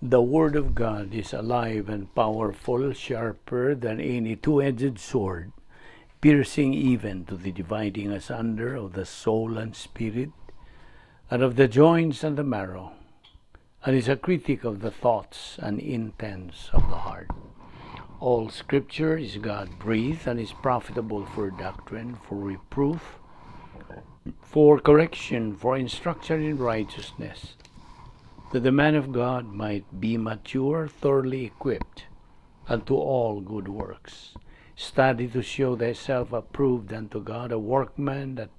The Word of God is alive and powerful, sharper than any two-edged sword, piercing even to the dividing asunder of the soul and spirit, and of the joints and the marrow, and is a critic of the thoughts and intents of the heart. All Scripture is God-breathed and is profitable for doctrine, for reproof, for correction, for instruction in righteousness, that the man of God might be mature, thoroughly equipped unto all good works. Study to show thyself approved unto God, a workman that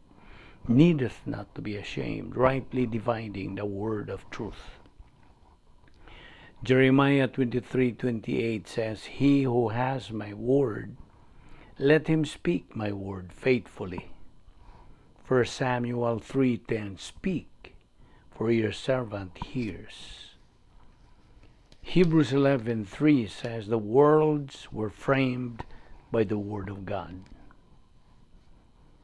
needeth not to be ashamed, rightly dividing the word of truth. Jeremiah 23:28 says, "He who has my word, let him speak my word faithfully." 1 Samuel 3:10, "Speak, for your servant hears." Hebrews 11:3 says, "The worlds were framed by the word of God."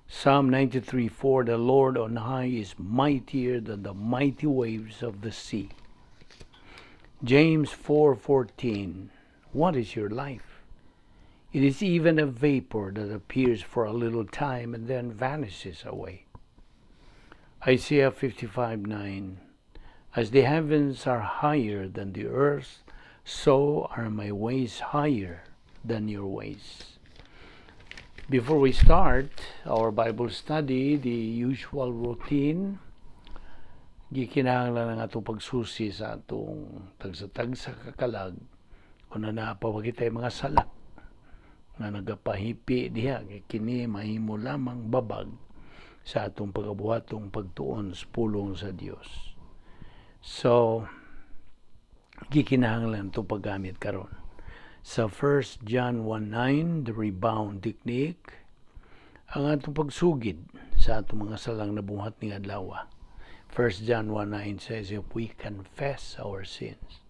Psalm 93:4, "The Lord on high is mightier than the mighty waves of the sea." James 4:14, "What is your life? It is even a vapor that appears for a little time and then vanishes away." Isaiah 55:9, "As the heavens are higher than the earth, so are my ways higher than your ways." Before we start our Bible study, the usual routine, gikinahanglan ang atong pagsusi sa atong tagsa-tagsa ka kalag kung na naa pa kitay mga sala nga nagapahipi diha, kay kini mahimo lamang babag sa atong pagabuhatong pagtuon sa pulong sa Dios. So, gikinahanglan itong paggamit karon. Sa 1 John 1:9, the rebound technique, ang atong pagsugid sa atong mga salang nabuhat ning adlaw. 1 John 1:9 says, "If we confess our sins,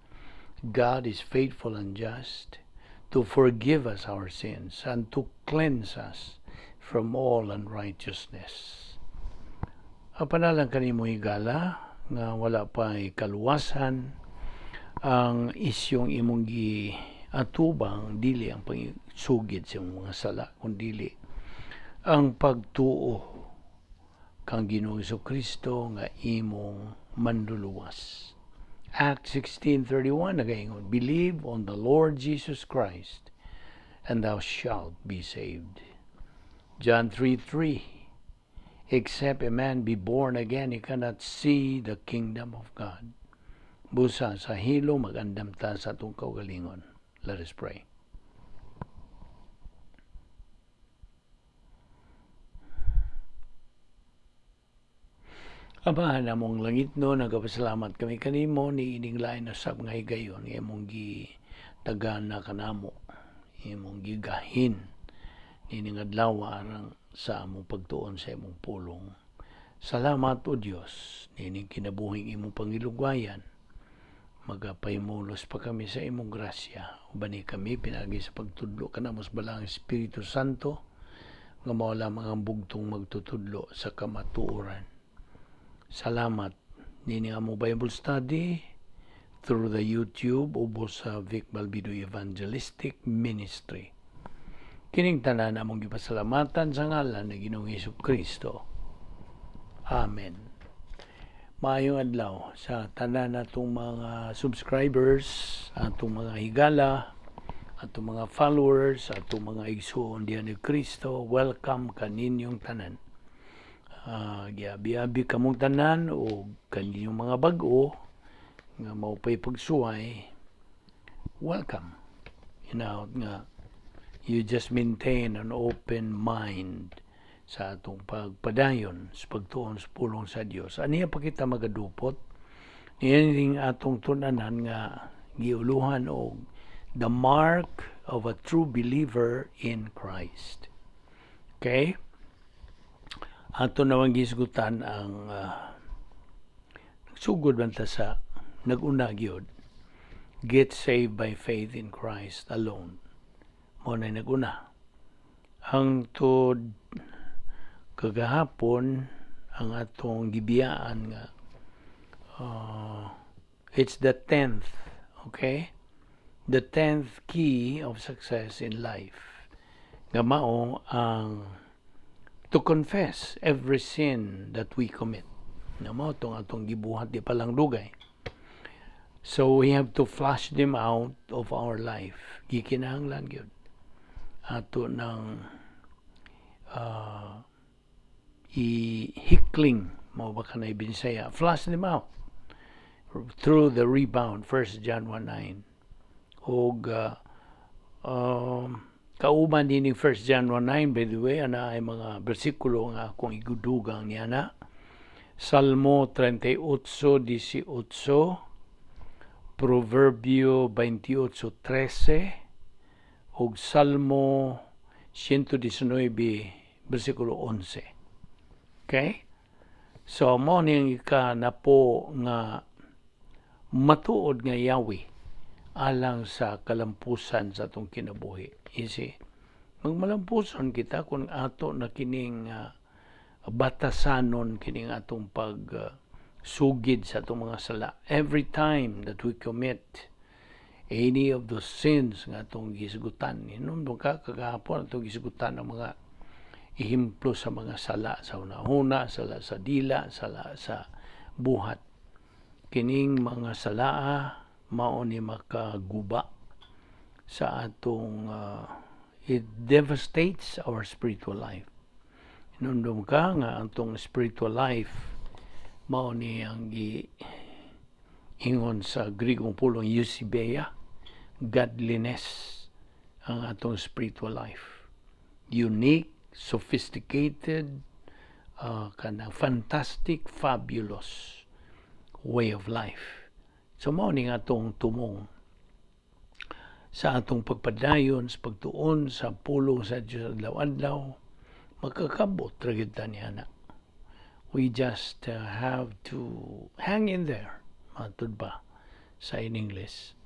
God is faithful and just to forgive us our sins and to cleanse us from all unrighteousness." Apan alang kanimo, higala, nga wala pa kaluwasan, ang isyong imong gi atubang dili ang pagsugid sa imong mga sala, kundili ang pagtuo kang Ginoong Kristo nga imong manluluwas. Acts 16:31 nagaingon, "Believe on the Lord Jesus Christ and thou shalt be saved." John 3:3, "Except a man be born again, he cannot see the kingdom of God." Busa sa hilo, magandam ta sa atong kaugalingon. Let us pray. Amahan namong langitno, nagapasalamat kami kanimo ni ining lain na sab nga higayon nga imong gitagana kanamo, imong gigahin nining adlaw alang sa among pagtuon sa imong pulong. Salamat, O Dios, nining kinabuhing imong pangilugwayan. Magapahimulos pa kami sa imong grasya. Ubani kami pinagi sa pagtudlo kanamo sa Balaang Espiritu Santo nga mao lamang ang bugtong magtutudlo sa kamatuoran. Salamat nini among Bible study through the YouTube ubos sa Vic Balbido Evangelistic Ministry. Kining tanan among gipasalamatan sa ngalan ni Ginoong Hesus Kristo. Amen. Maayong adlaw sa tanan natong mga subscribers, atong mga higala, atong mga followers, atong mga igsuon diha ni Kristo. Welcome kaninyong tanan. Giabi-abi kamong tanan o kaninyong mga bag-o nga mao pa'y pagsuway. Welcome. Nga you just maintain an open mind sa atong pagpadayon sa pagtuon sa pulong sa Dios. Aniya pa kita magadupot niining atong tun-anan nga giuluhan og the mark of a true believer in Christ. Okay? Ato nawang gisgutan ang sugod man ta sa nag-una gyud, get saved by faith in Christ alone. Mao na nag-una. Hangtod kagahapon, ang atong gibiyaan nga it's the 10th. Okay? The 10th key of success in life. Nga mao ang to confess every sin that we commit. Na mao tong atong gibuhat di pa lang dugay. So we have to flush them out of our life. Gikinahanglan gyud ato ng i-hikling mao ba kanay Binisaya, flush them out through the rebound, 1 John 1:9. Og kauban din 1 John 1:9, by the way, ana ay mga bersikulo nga akong igudugang niya na Salmo 38:18, Proverbio 28:13 ug Salmo 119 bersikulo 11. Okay? So mo ning ika napo nga matuod nga yawi alang sa kalampusan sa atong kinabuhi. You see? Magmalampuson kita kung ato na kining batasanon kining atong pag sugid sa atong mga sala. Every time that we commit any of those sins nga atong gisgutan. Hinumdum ka kagahapon, atong gisgutan ang mga ehemplo sa mga sala sa hunahuna, sala sa dila, sala sa buhat. Kining mga salaa mao ni makaguba sa atong it devastates our spiritual life. Hinumdum ka nga ang atong spiritual life mao ni ang gi ingon sa Grigong pulong eusebeia, godliness ang atong spiritual life. Unique, sophisticated, kanang fantastic, fabulous way of life. So mao ni nga atong tumong sa atong pagpadayon sa pagtuon sa pulong sa Dios adlaw-adlaw, makakabot ra gyud ta niya na. We just have to hang in there, matud ba sa in English.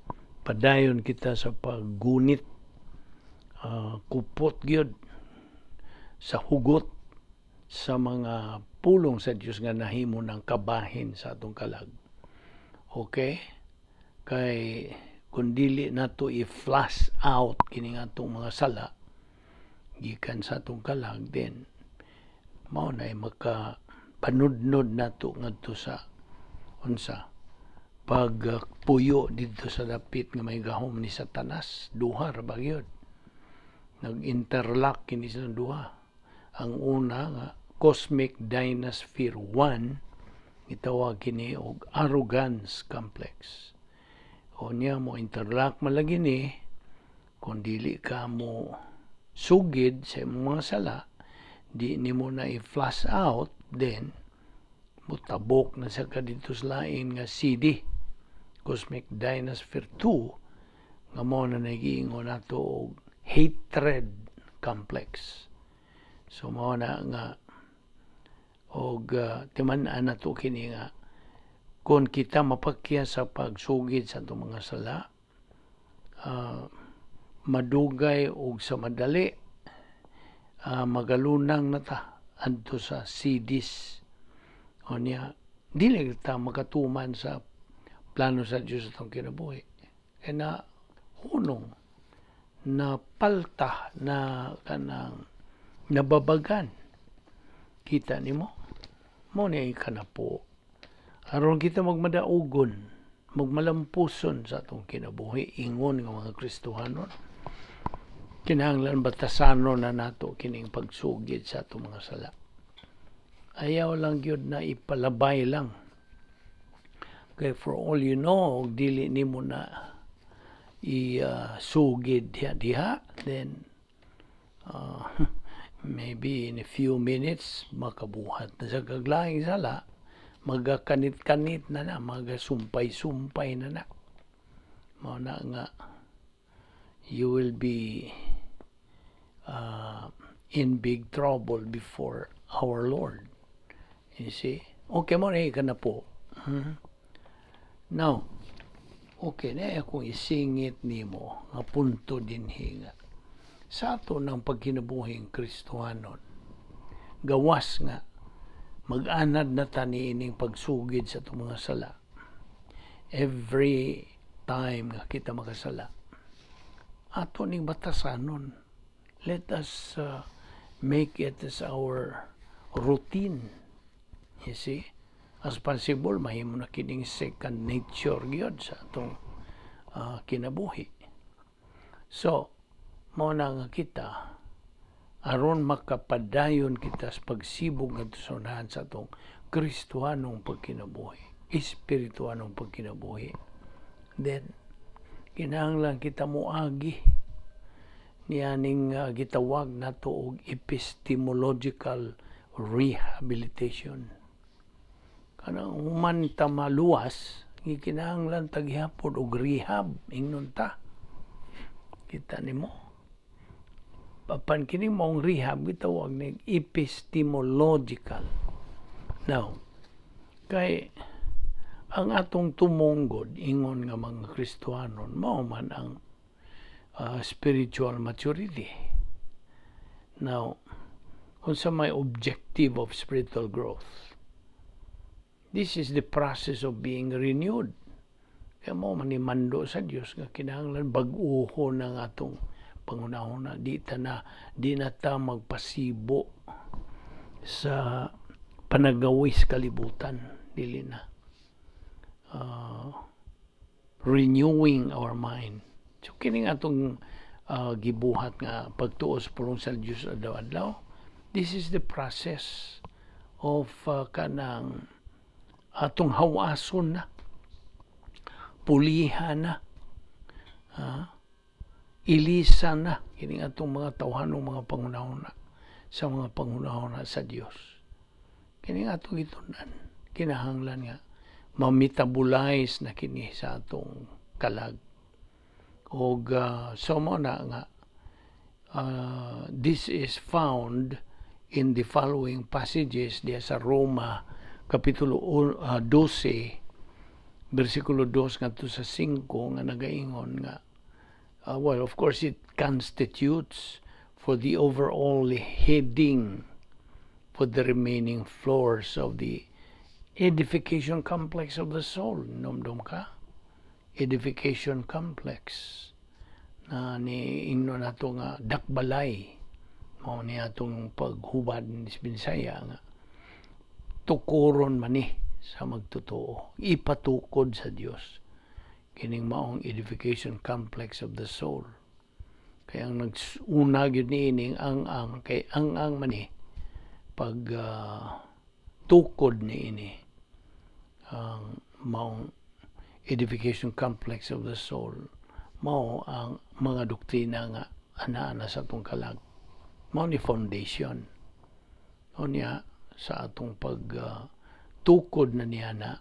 Padayon kita sa paggunit, kupot gyud sa hugot sa mga pulong sa Dios nga nahimo ng kabahin sa atong kalag. Okay? Kay kung dili nato i-flush out kining atong mga sala gikan sa atong kalag, then mao na maka panudnod nato ngadto sa unsa, pagpuyo didto sa dapit nga may gahom ni Satanas. Duha ra ba gyud, nag-interlock kini silang duha. Ang una nga Cosmic Dynasphere 1, gitawag kini og arrogance complex. O niya mo interlock malagi ni kung dili ka mo sugid sa imong mga sala, di nimo na i-flush out, then mutabok na sa ka didto sa lain nga CD, Cosmic Dynasphere 2, nga mo na nagiingon nato og hatred complex. So mao na nga og timan-an nato kini nga kung kita mapakya sa pagsugid sa atong mga sala, madugay og sa madali, magalunang na ta adto sa CDs. O niya dili ta makatuman sa plano sa Dios sa atong kinabuhi kay na hunong na palta na kanang nababagan kita nimo. Mo ni kanapo aron kita magmadaugon, magmalampuson sa atong kinabuhi ingon nga mga Kristohanon, kinahanglan batasanon na nato kining pagsugid sa atong mga sala. Ayaw lang gyud na ipalabay lang kay for all you know, dili nimo na i-sugid diha diha, then maybe in a few minutes makabuhat na sa kaglaing sala, magakanit-kanit na na, magasumpay-sumpay na na. Mao na nga you will be in big trouble before our Lord. You see? Okay mo na ka na po. Now, okay na akong isingit nimo nga punto dinhi nga sa ato ng pagkinabuhing Kristohanon, gawas nga mag-anad na ta niining pagsugid sa atong mga sala every time nga kita makasala, ato ning batasanon. Let us make it as our routine. You see? As possible, mahimo na kining second nature gyud sa atong kinabuhi. So, mao na nga kita, aron makapadayon kita sa pagsibog ngadto sa unahan sa atong Kristohanong pagkinabuhi, espirituhanong pagkinabuhi, then kinahanglan kita moagi nianing gitawag nato og epistemological rehabilitation. Kanang human ta maluwas, gikinahanglan ta gihapon og rehab, ingnon ta. Kita nimo. Apan kini maong rehab gitawag ni epistemological. Now, kay ang atong tumonggod ingon nga mga Kristohanon mao man ang spiritual maturity. Now, unsa may objective of spiritual growth? This is the process of being renewed. Kaya mao man ni mando sa Dios nga kinahanglan bag-uho ng atong panghunahuna. Di na ta magpasibo sa panagawis kalibutan. Dili na. Renewing our mind. So kining atong gibuhat nga pagtuo sa pulong sa Dios adlaw-adlaw, this is the process of kanang atong hawason na, pulihan na, ilisa na kining atong mga tawhanong mga panghunahuna sa mga panghunahuna sa Dios. Kining atong gitun-an, kinahanglan nga ma-metabolize na kini sa atong kalag. Og so mao na nga this is found in the following passages diya sa Roma kapitulo 12 bersikulo 2 ngadto sa 5 nga nagaingon nga well, of course, it constitutes for the overall heading for the remaining floors of the edification complex of the soul. Nomdom ka? Edification complex na ni ingno nato nga dakbalay, mao ni atong paghubad ni Binsaya nga tukuron man ni sa magtotoo, ipatukod sa Dios kining maong edification complex of the soul. Kaya ang nag-una gyud niining ang kay ang man ni pag tukod niini ang maong edification complex of the soul, mao ang mga doktrina nga ana-ana sa atong kalag, mao ni foundation. Unya sa atong pag tukod na niya na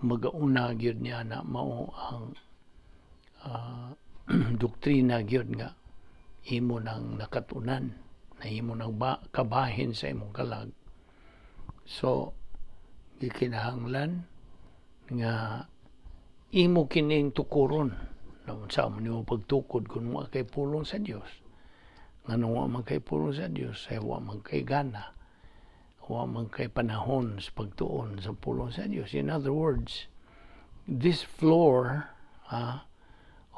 magauna gyud niya na mao ang doktrina gyud nga imo nang nakatunan na imo nang kabahin sa imong kalag. So gikinahanglan nga imo kining tukuron na unsa man nimo pagtukod kung wa kay pulong sa Dios? Nganong wa man kay pulong sa Dios? Ay wa man kay gana, wa man kay panahon sa pagtuon sa pulong sa Dios. In other words, this floor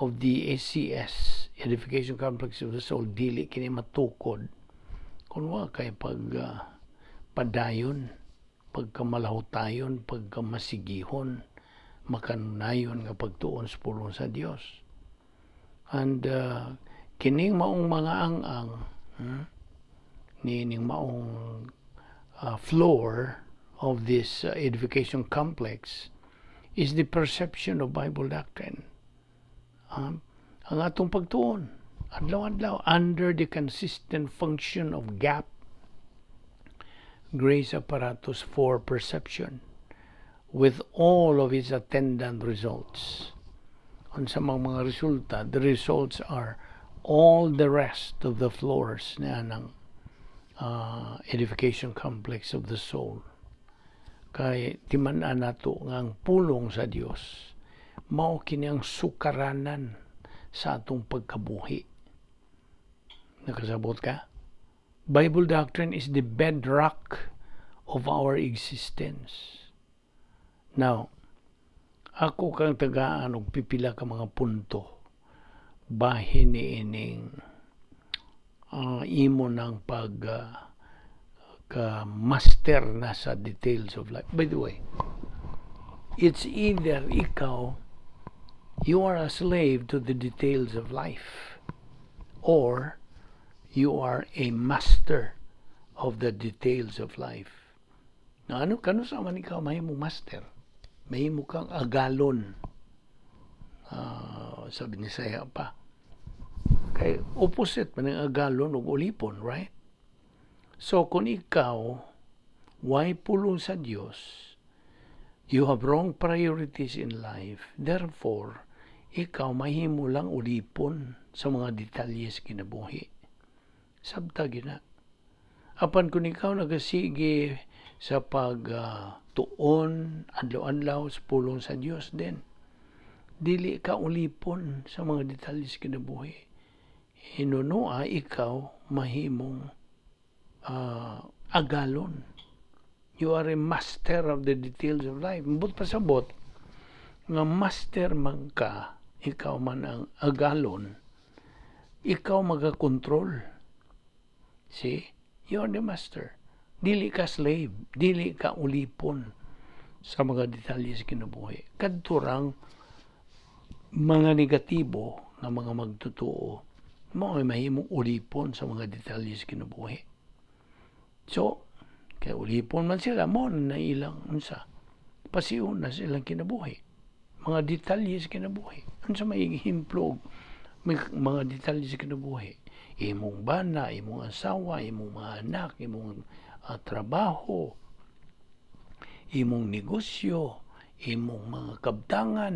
of the ACS, Edification Complex of the Soul, dili kini matukod kung wa kay pag padayon, pagkamalahutayon, pagkamasigihon, makanunayon nga pagtuon sa pulong sa Dios. And kining maong mga ang-ang nining maong floor of this edification complex is the perception of Bible doctrine. Ang atong pagtuon, adlaw-adlaw, under the consistent function of GAP, Grace Apparatus for Perception, with all of its attendant results. Unsa mga resulta, the results are all the rest of the floors na ng edification complex of the soul. Kay timan-an nato nga ang pulong sa Dios mao kini ang sukaranan sa atong pagkabuhi. Nakasabot ka? Bible doctrine is the bedrock of our existence. Now, Ako kang tagaan og pipila ka mga punto bahin ni ining imo ng pag ka master na sa details of life. By the way, it's either ikaw, you are a slave to the details of life or you are a master of the details of life. Na ano kano sa man ikaw mahimo master? Mahimo kang agalon. Sabi ni Saya pa. Kay opposite man ang agalon ug ulipon, right? So kung ikaw way pulong sa Dios, you have wrong priorities in life. Therefore, ikaw mahimo lang ulipon sa mga detalye sa kinabuhi. Sabta gina. Apan kung ikaw nagasige sa pag tuon adlaw-adlaw sa pulong sa Dios, then dili ka ulipon sa mga detalye sa kinabuhi. Hinunoa ikaw mahimong agalon. You are a master of the details of life. But pasabot nga master man ka, ikaw man ang agalon, ikaw magakontrol. See? You are the master. Dili ka slave, dili ka ulipon sa mga detalye sa kinabuhi. Kadto rang mga negatibo nga mga magtotoo mo ay mahimong ulipon sa mga detalye sa kinabuhi. So, kay ulipon man sila, mo na ilang unsa pasiyon na silang kinabuhi. Mga detalye sa kinabuhi. Unsa may ehemplo may mga detalye sa kinabuhi? Imong bana, imong asawa, imong mga anak, imong trabaho, imong negosyo, imong mga kabtangan.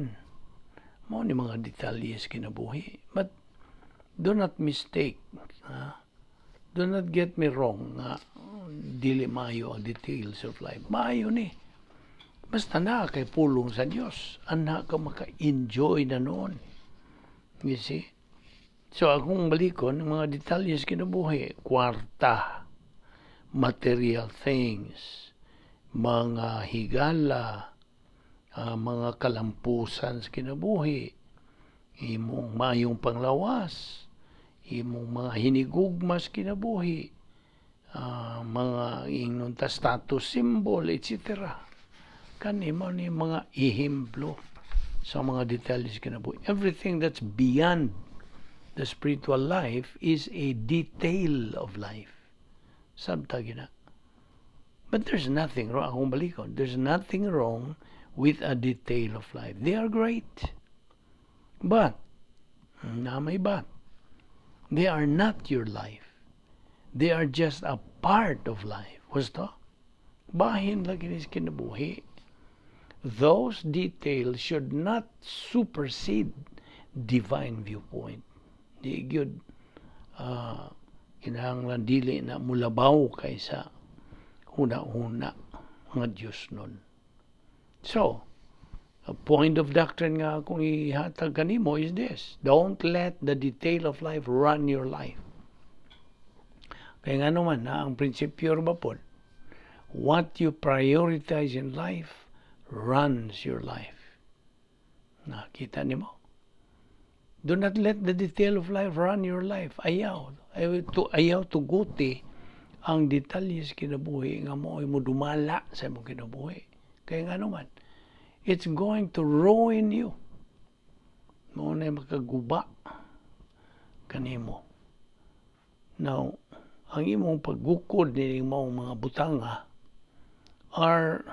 Mao ni mga detalye sa kinabuhi. But do not mistake, ha? Do not get me wrong nga dili maayo ang details of life. Maayo ni. Basta na kay pulong sa Dios, ana ka maka-enjoy na noon. You see? So akong balikon ang mga detalye sa kinabuhi, kwarta, material things, mga higala, mga kalampusan sa kinabuhi, imong mayong panglawas, imong mga hinigugma sa kinabuhi, mga ingnon ta status symbol, etc. Kani mao ni mga ehemplo sa mga detalye sa kinabuhi. Everything that's beyond the spiritual life is a detail of life. Sabta gina. But there's nothing wrong. Akong balikon, there's nothing wrong with a detail of life. They are great. But, na may but, they are not your life. They are just a part of life. Gusto? Bahin lagi ni sa kinabuhi. Those details should not supersede divine viewpoint. Di gyud kinahanglan dili na mulabaw kaysa huna-huna mga Diyos nun. So, a point of doctrine nga akong ihatag kanimo is this: Don't let the detail of life run your life. Kaya nga naman, na ang prinsipyo ba po, what you prioritize in life runs your life. Nakita nimo? Do not let the detail of life run your life. Ayaw. Ayaw tuguti ang detalye sa kinabuhi nga mo ay mo dumala sa imong kinabuhi. Kaya nga naman, it's going to ruin you. Mao na makaguba kanimo. Now, ang imong paggukod ni maong mga butanga are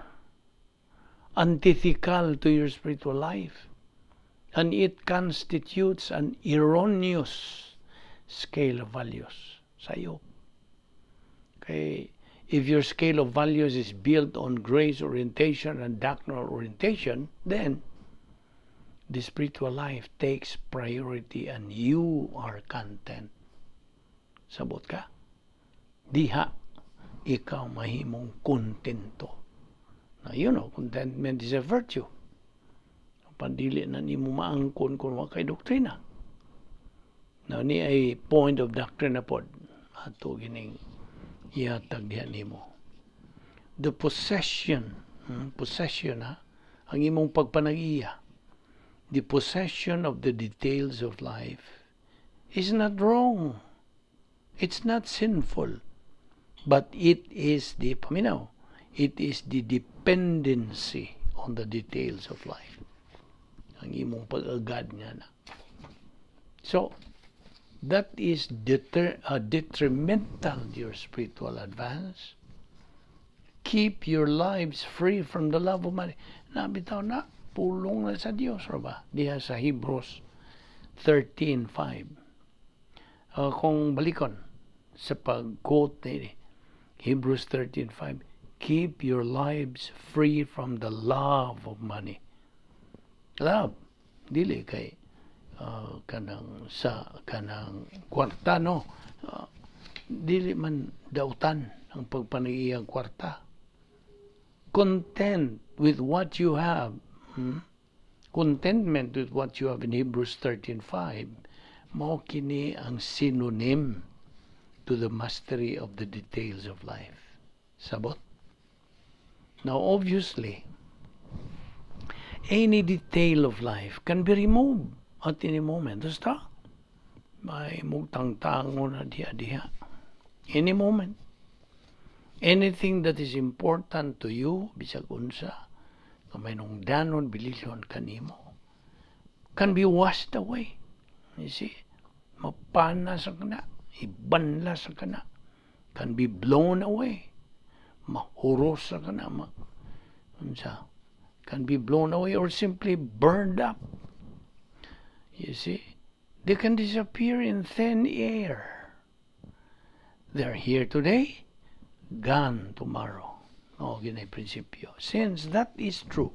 antithetical to your spiritual life, and it constitutes an erroneous scale of values sa'yo. Okay, if your scale of values is built on grace orientation and doctrinal orientation, then the spiritual life takes priority and you are content. Sabot ka? Diha, ikaw mahimong kontento. Now, contentment is a virtue. Pandili na nimo maangkon kung wa kay doktrina. Now, ni ay point of doctrine na pod. Ato gining ihatag diha nimo. The possession, possession ha, Ang imong pagpanag-iya, the possession of the details of life, is not wrong. It's not sinful. But it is the, paminaw, it is the dependency on the details of life. Ang imong pag-agad nga na. So, that is detrimental to your spiritual advance. Keep your lives free from the love of money. Na bitaw na, pulong na sa Dios, ba? Diha sa Hebrews 13:5. Kung balikon sa pag-quote ni Hebrews 13:5, keep your lives free from the love of money. Love, dili kay kanang sa kanang kwarta, no? Dili man dautan ang pagpanag-iyang kwarta. Content with what you have. Contentment with what you have in Hebrews 13:5, mao kini ang synonym to the mastery of the details of life. Sabot? Now, obviously, any detail of life can be removed at any moment. Basta, may mugtangtango na diha-diha. Any moment. Anything that is important to you, bisag unsa, kung may nungdanon, bililhon kanimo, can be washed away. You see? Mapana sa kana, ibanla sa kana, can be blown away. Mahuros sa kana, unsa, can be blown away or simply burned up. You see? They can disappear in thin air. They're here today, gone tomorrow. O, ginay prinsipyo. Since that is true,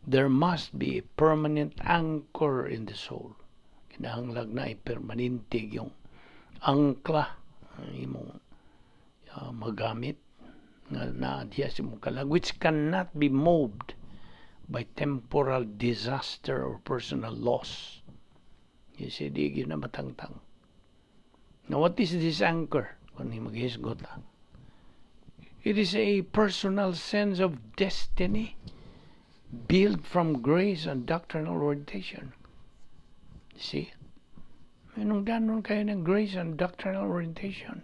there must be a permanent anchor in the soul. Kinahanglag na permanente yung angkla ang imong magamit nga naa diha sa imong kalag, which cannot be moved by temporal disaster or personal loss. You see, di gyud na matangtang. Now, what is this anchor? Kung maghisgot ta. It is a personal sense of destiny built from grace and doctrinal orientation. See? Anong danon kayo ng grace and doctrinal orientation?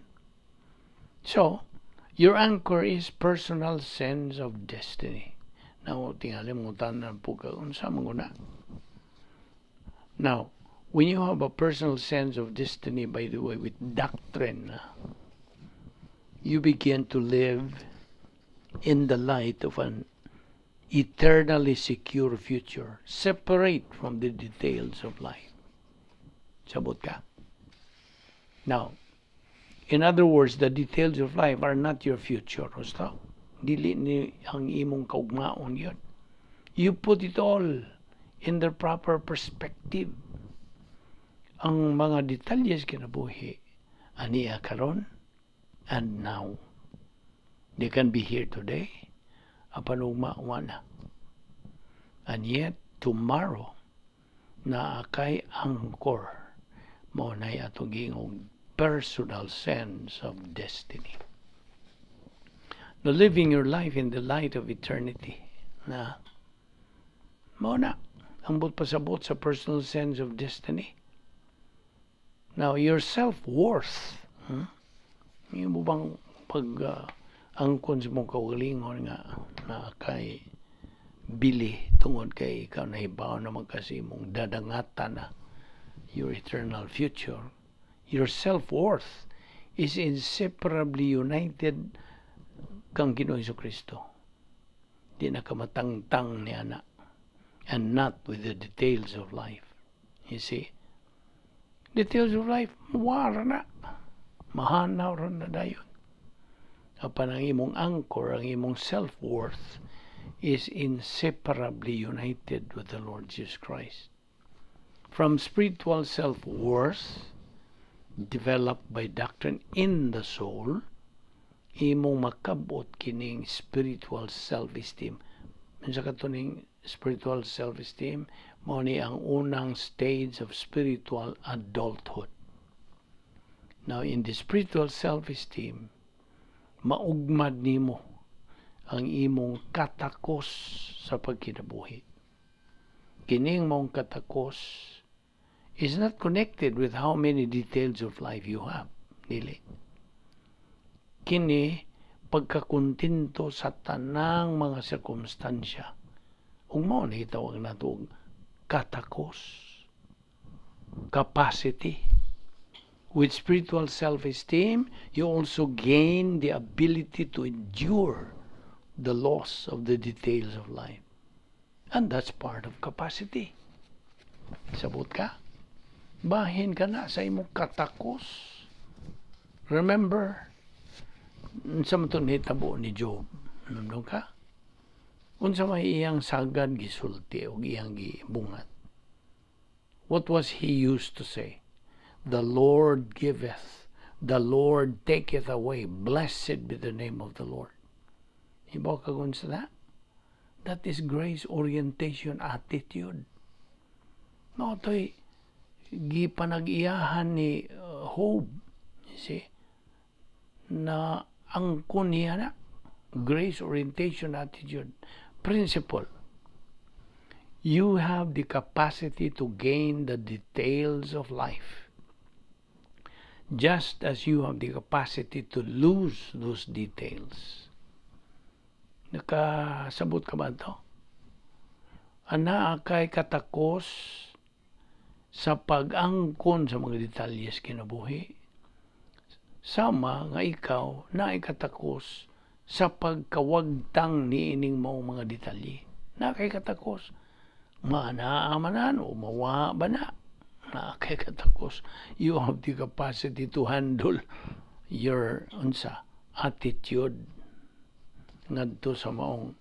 So, your anchor is personal sense of destiny. Now, tingali mo tanan po ka, unsa man na. Now, when you have a personal sense of destiny, by the way, with doctrine, you begin to live in the light of an eternally secure future, separate from the details of life. Sabot ka? Now, in other words, the details of life are not your future. Basta, dili ni ang imong kaugmaon yun. You put it all in the proper perspective. Ang mga detalye sa kinabuhi, ania karon and now. They can be here today, apan ugma na. And yet, tomorrow, naa kay anchor, mao nay atong giingong personal sense of destiny. The living your life in the light of eternity. Na, mao na, ang buot pasabot sa personal sense of destiny. Now, your self-worth, Yung mo bang pag angkon sa mong kaugalingon nga naa kay bili tungod kay ikaw nahibaw naman kasi mong dadangatan na your eternal future, your self-worth is inseparably united kang Ginoong Kristo. Di na ka matangtang ni ana and not with the details of life. You see? Details of life, wara na. Mahanaw ra na dayon. Apan ang imong anchor, ang imong self-worth is inseparably united with the Lord Jesus Christ. From spiritual self-worth developed by doctrine in the soul, imong makabot kining spiritual self-esteem. Unsa kato ning spiritual self-esteem? Mao ni ang unang stage of spiritual adulthood. Now, in the spiritual self-esteem, maugmad nimo Ang imong katakos sa pagkinabuhi. Kining mong katakos is not connected with how many details of life you have. Dili. Kini pagkakontento sa tanang mga sirkumstansya. Ug mao na gitawag nato og katakos. Capacity. With spiritual self-esteem, you also gain the ability to endure the loss of the details of life. And that's part of capacity. Sabot ka? Bahin ka na sa imong katakos. Remember, unsa man to nahitabo ni Job? Hinumdom ka? Unsa may iyang sagad gisulti o iyang gibungat? What was he used to say? "The Lord giveth, the Lord taketh away. Blessed be the name of the Lord." Hibaw ka kung sa that? That is grace orientation attitude. Mao to'y gipanag-iyahan ni Job. You see? Na angkon niya na grace orientation attitude principle. You have the capacity to gain the details of life, just as you have the capacity to lose those details. Nakasabot ka ba to? Anaa kay katakos sa pag-angkon sa mga detalye sa kinabuhi. Sama nga ikaw naay katakos sa pagkawagtang niining mao mga detalye. Naa kay katakos. Maanaa man o mawa ba na? Naa kay katakos. You have the capacity to handle your unsa attitude ngadto sa maong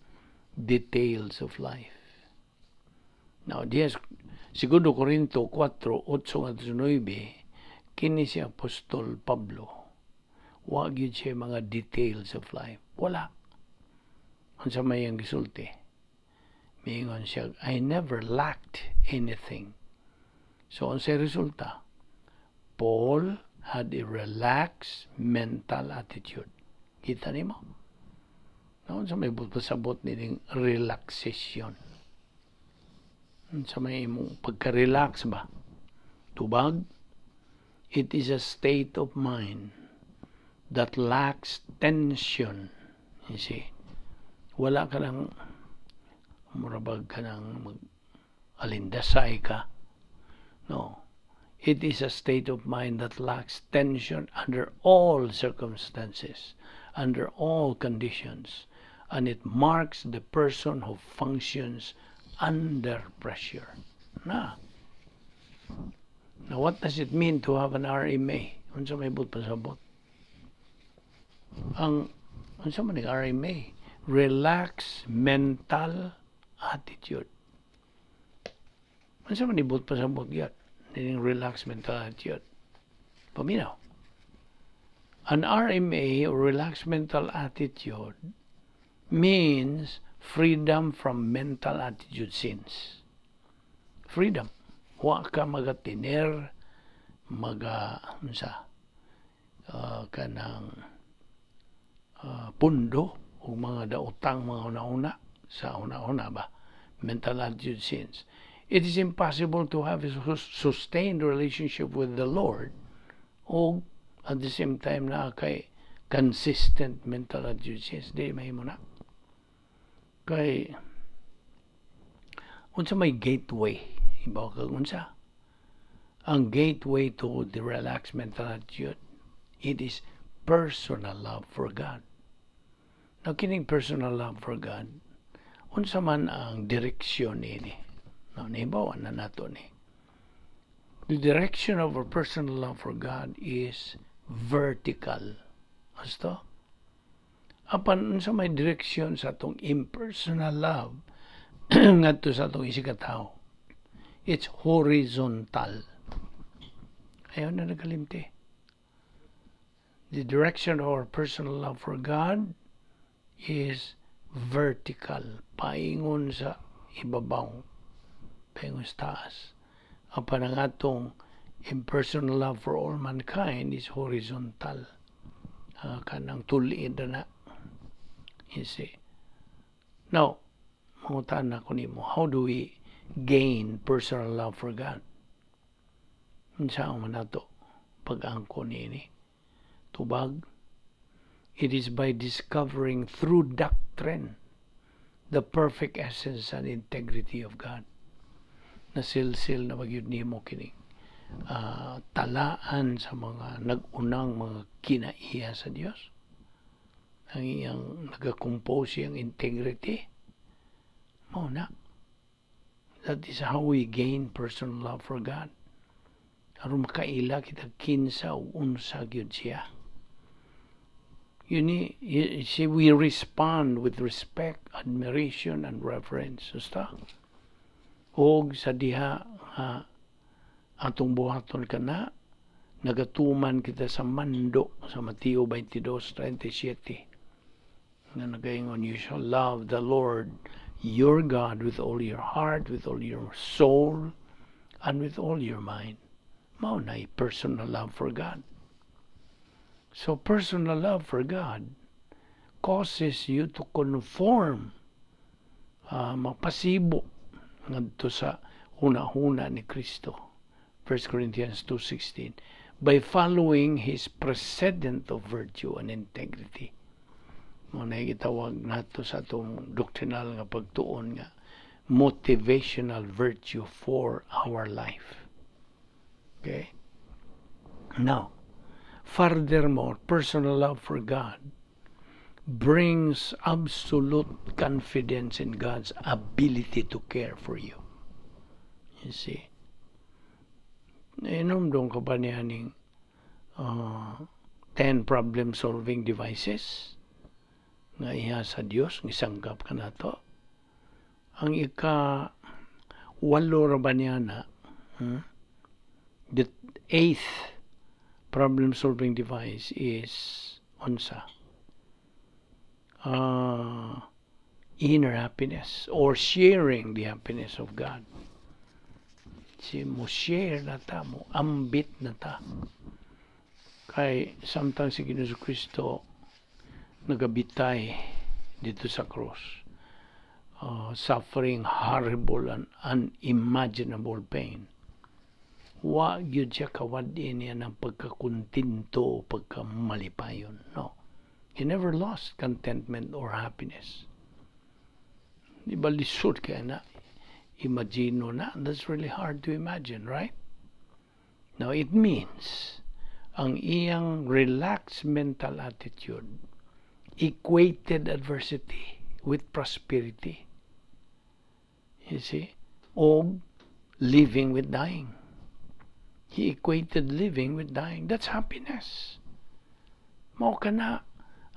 details of life. Now, diya Segundo Corinto 4, 8 ngadto 9, kini si Apostol Pablo. Wa gyud siya mga details of life. Wala. Unsa may iyang gisulti? Miingon siya, "I never lacked anything." So, unsay resulta? Paul had a relaxed mental attitude. Kita nimo? No, unsa may pasabot nining relaxation? Unsa may imong pagka-relax ba? Tubag? It is a state of mind that lacks tension. You see? Wala ka nang murabag ka nang mag alindasay ka. No. It is a state of mind that lacks tension under all circumstances, under all conditions, and it marks the person who functions under pressure. Na. Now, what does it mean to have an RMA? Unsa may buot pasabot? Ang unsa man ning RMA? Relax mental attitude. Unsa man buot pasabot gyud? Ning relax mental attitude. Paminaw. An RMA or relaxed mental attitude means freedom from mental attitude sins. Freedom. Wa ka magatiner, maga unsa kanang pundo o mga daotang mga una-una sa una-una ba, mental attitude sins. It is impossible to have a sustained relationship with the Lord o at the same time naa kay consistent mental attitude sins. Di mahimo na kay unsa may gateway? Ibaw kag unsa ang gateway to the relaxed mental attitude? It is personal love for God. Now, kining personal love for God, unsa man ang direksyon niini? Now, nahibawan na nato ni the direction of our personal love for God is vertical. Asto? Apan unsa may direksyon sa atong impersonal love ngadto sa atong isigkatawo? It's horizontal. Ayaw na nagalimti. The direction of our personal love for God is vertical. Paingon sa ibabaw. Paingon sa taas. Apan ang atong impersonal love for all mankind is horizontal. Kanang tulid na. You see. Now, mangutana ko nimo, how do we gain personal love for God? Unsa man nato pag-angkon niini? Tubag, it is by discovering through doctrine the perfect essence and integrity of God. Nasilsil na magyud nimo kini talaan sa mga nag-unang mga kinaiya sa Dios. Ang iyang nagakompose iyang integrity. Mao na. That is how we gain personal love for God. Aron makaila kita kinsa ug unsa gyud siya. You see, we respond with respect, admiration, and reverence. Basta. Og sa diha nga atong buhaton kana, nagatuman kita sa mando sa Mateo 22:37 nga nagaingon, "You shall love the Lord your God with all your heart, with all your soul, and with all your mind." Mao na personal love for God. So personal love for God causes you to conform, mapasibo ngadto sa huna-huna ni Kristo. 1 Corinthians 2:16, by following his precedent of virtue and integrity. Mao na gitawag nato sa atong doctrinal nga pagtuon nga motivational virtue for our life. Okay? Now, furthermore, personal love for God brings absolute confidence in God's ability to care for you. You see? Inomdom ka ba niya ning 10 problem-solving devices nga iya sa Dios ng isangkap ka nato? Ang ika walo ra ba niya na, The eighth problem-solving device is unsa? Inner happiness or sharing the happiness of God. Si mo share na ta, mo ambit na ta. Kay samtang si Ginoong Kristo nagabitay dito sa cross, suffering horrible and unimaginable pain, wa gyud siya kawad-in niya ng pagkakontento o pagkamalipayon. No. He never lost contentment or happiness. Di ba lisod kaya na? Imagine na. That's really hard to imagine, right? Now, it means ang iyang relaxed mental attitude equated adversity with prosperity. You see? O living with dying. He equated living with dying. That's happiness. Mao kana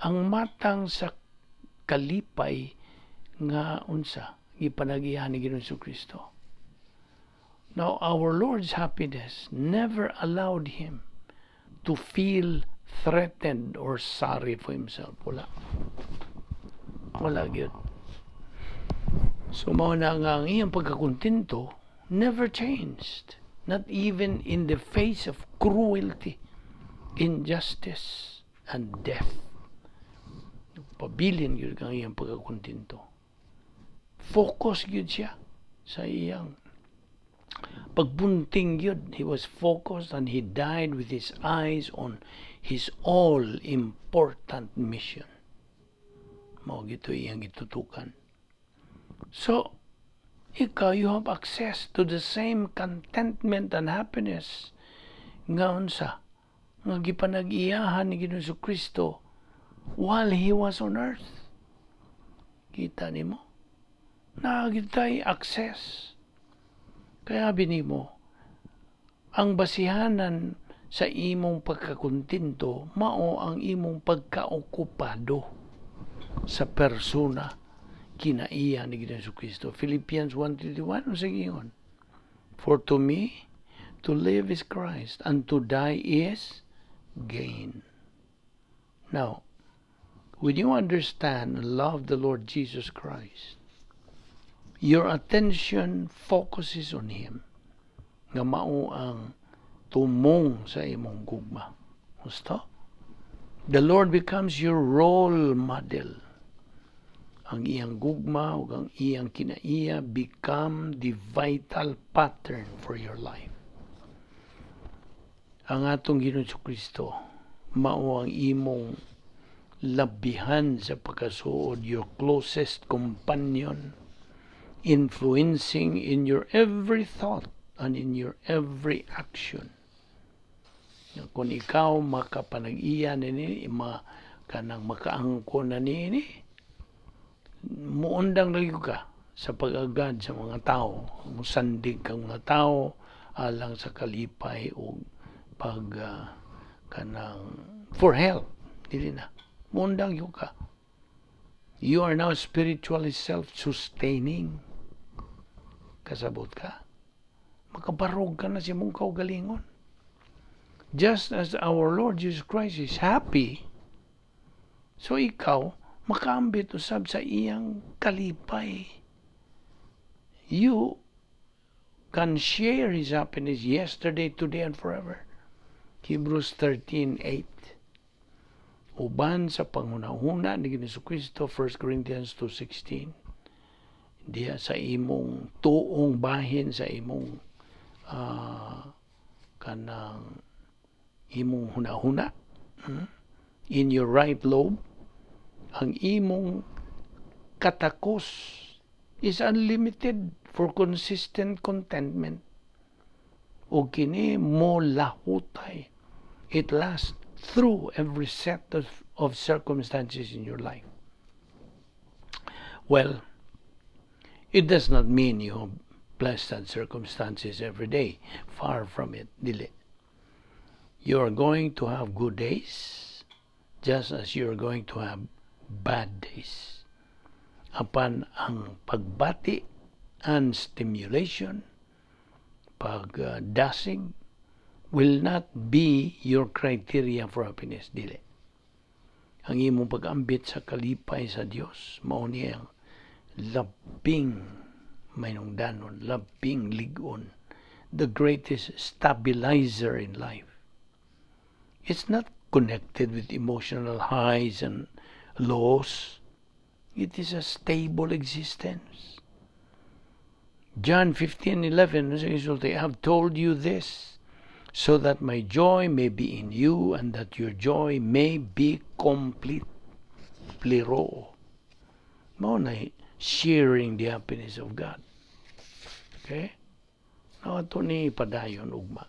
ang matang sa kalipay nga unsa gipanagihan ni Ginoong Kristo. Now, our Lord's happiness never allowed him to feel threatened or sorry for himself. Wala. Wala gyud. So mao na nga ang iyang pagkakontento never changed. Not even in the face of cruelty, injustice, and death. Pabilin gyud ang iyang pagkakontento. Focus gyud siya sa iyang pagbunting gyud. He was focused and he died with his eyes on his all-important mission. Mao gito iyang gitutukan. So, ikaw, you have access to the same contentment and happiness nga unsa nga gipanag-iyahan ni Ginoong Kristo while he was on earth. Kita nimo? Naa tay access. Kaya nimo, ang basihanan sa imong pagkakontento mao ang imong pagkaokupado sa persona kinaiya ni Ginoong Kristo. Philippians 1:21, unsa giingon? "For to me, to live is Christ, and to die is gain." Now, when you understand and love the Lord Jesus Christ, your attention focuses on Him. Nga mao ang tumong sa imong gugma. Gusto? The Lord becomes your role model. Ang iyang gugma ug ang iyang kinaiya become the vital pattern for your life. Ang atong Ginoong Kristo mao ang imong labihan sa pagkasuod, your closest companion, influencing in your every thought and in your every action. Kung ikaw makapanag-iya nini, ma kanang makaangko na niini, muundang lagi ka sa pag-agad sa mga tao, musandig kang mga tao alang sa kalipay o pag kanang for help. Dili na muundang gyud ka. You are now spiritually self-sustaining. Kasabot ka? Makabarog ka na sa imong kaugalingon, just as our Lord Jesus Christ is happy. So ikaw makaambit usab sa iyang kalipay. You can share his happiness yesterday, today, and forever. Hebrews 13:8. Uban sa panghunahuna ni Jesu Kristo, 1 Corinthians 2:16. Diha sa imong tuong bahin, sa imong kanang imong hunahuna, In your right lobe, ang imong katakos is unlimited for consistent contentment. O kini mo lahutay. It lasts through every set of circumstances in your life. Well, it does not mean you have pleasant circumstances every day. Far from it, dili. You are going to have good days, just as you are going to have bad days. Apan ang pagbati and stimulation, pagdasig, will not be your criteria for happiness. Dili. Ang imong pag-ambit sa kalipay sa Dios, mao niya ang labing mainungdanon, labing lig-on, the greatest stabilizer in life. It's not connected with emotional highs and lows. It is a stable existence. John 15:11 says, "I have told you this so that my joy may be in you and that your joy may be complete." Plero. Mao na sharing the happiness of God. Okay? Now, ato ni padayon ugma.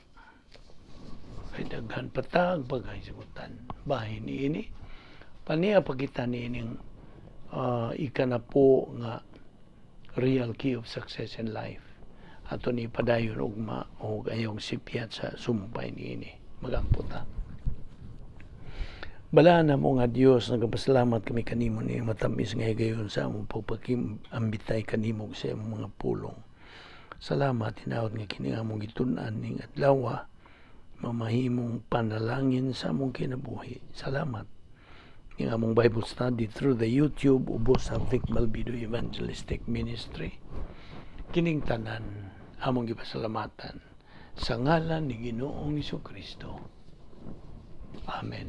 Kay daghan pa tag paghisgutan. Bahin niini. Paniya pakita niining ikanapo nga real key of success in life. Ato ni padayon ugma og ayong sipyat sa sumpay niini. Magampo ta. Balaan namo nga Dios, nagapasalamat kami kanimo ni matamis nga higayon sa among pagpakiambitay kanimo sa imong mga pulong. Salamat hinaot nga kini among gitun-an ning adlaw mamahimong panalangin sa among kinabuhi. Salamat ning among Bible study through the YouTube ubos sa Vic Malbido Evangelistic Ministry. Kining tanan among gipasalamatan sa ngalan ni Ginoong Kristo. Amen.